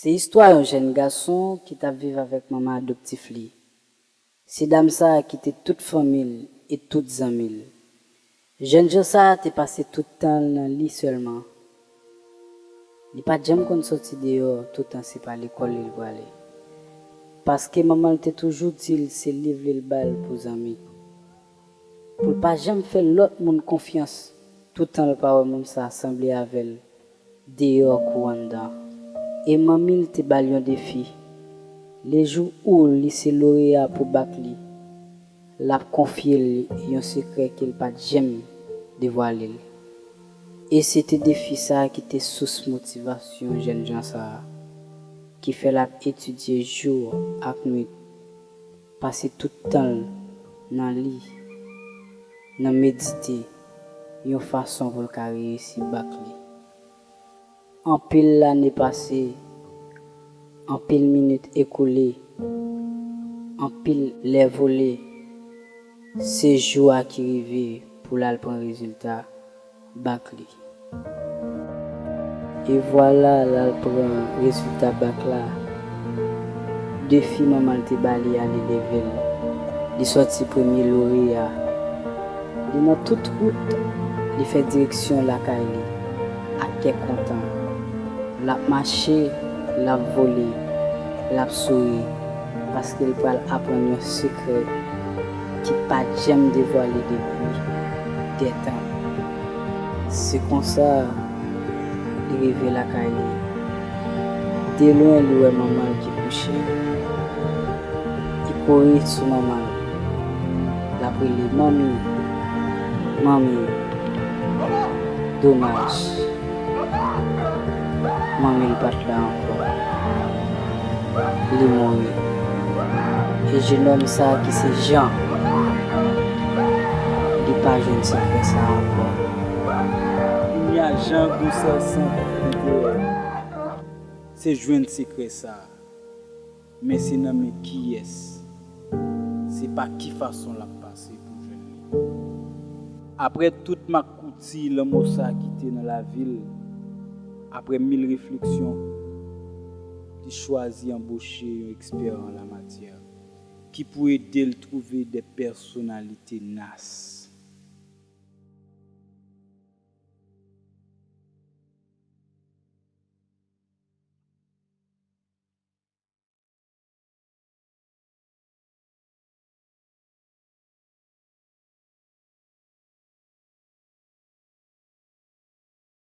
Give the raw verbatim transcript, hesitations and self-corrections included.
Se istwa yon jèn gason ki t ap viv avèk manman adoptif li. Se dam sa a kite tout fanmi l e tout zanmi l. Jènjan sa a te pase tout tan l nan li sèlman. Li pa t janm konn soti deyò toutan se pa lekòl li l prale. Paske manman l te toujou di l se liv li l ba l pou zanmi. Pou l pa janm fè lòt moun konfyans toutan l pa wè moun sa a sanble avè l deyò kou anndan. E manmi l te ba l yon defi. Lejou ou li se loreya pou bak li, l ap konfye l yon sekrè ke l pa t janm devwale l. E se te defi sa a ki te sous motivasyon jènjan sa a, ki fè l ap etidye jou ak nwit, pase tout tan l nan li, nan medite yon fason pou l ka reyisi bak li. Anpil lane pase, anpil minit ekoule, anpil lè vole, se jou a ki rive pou l al pran rezilta bak li. E vwala l al pran rezilta bak la. Defi manman l te ba li a li leve l. Li sòti premye loreya. Li nan tout wout, li fè direksyon lakay li ak kè kontan. L ap mache, l ap vole, l ap souri, paske l pral aprann yon sekrè ki pa t janm devwale depi dètan. Se konsa, li rive lakay li. De lwen, li wè manman l ki kouche. Li kouri sou manman l. L ap rele, "Manmi, manmi." Domaj, manmi l pa t la ankò. Li mouri. E jennonm sa a ki se Jan, li pa jwenn sekrè sa a ankò. Kounye a, Jan gon sèl san ki te gen, se jwenn sekrè sa a. Men se nan men kiyès? Se pa ki fason l ap pase pou jwenn li? Apre tout makouti lanmò sa a kite nan lavi l, apre mil refleksyon, li chwazi anboche yon ekspè an lamatyè ki pou ede l twouve de pèsonalite nas.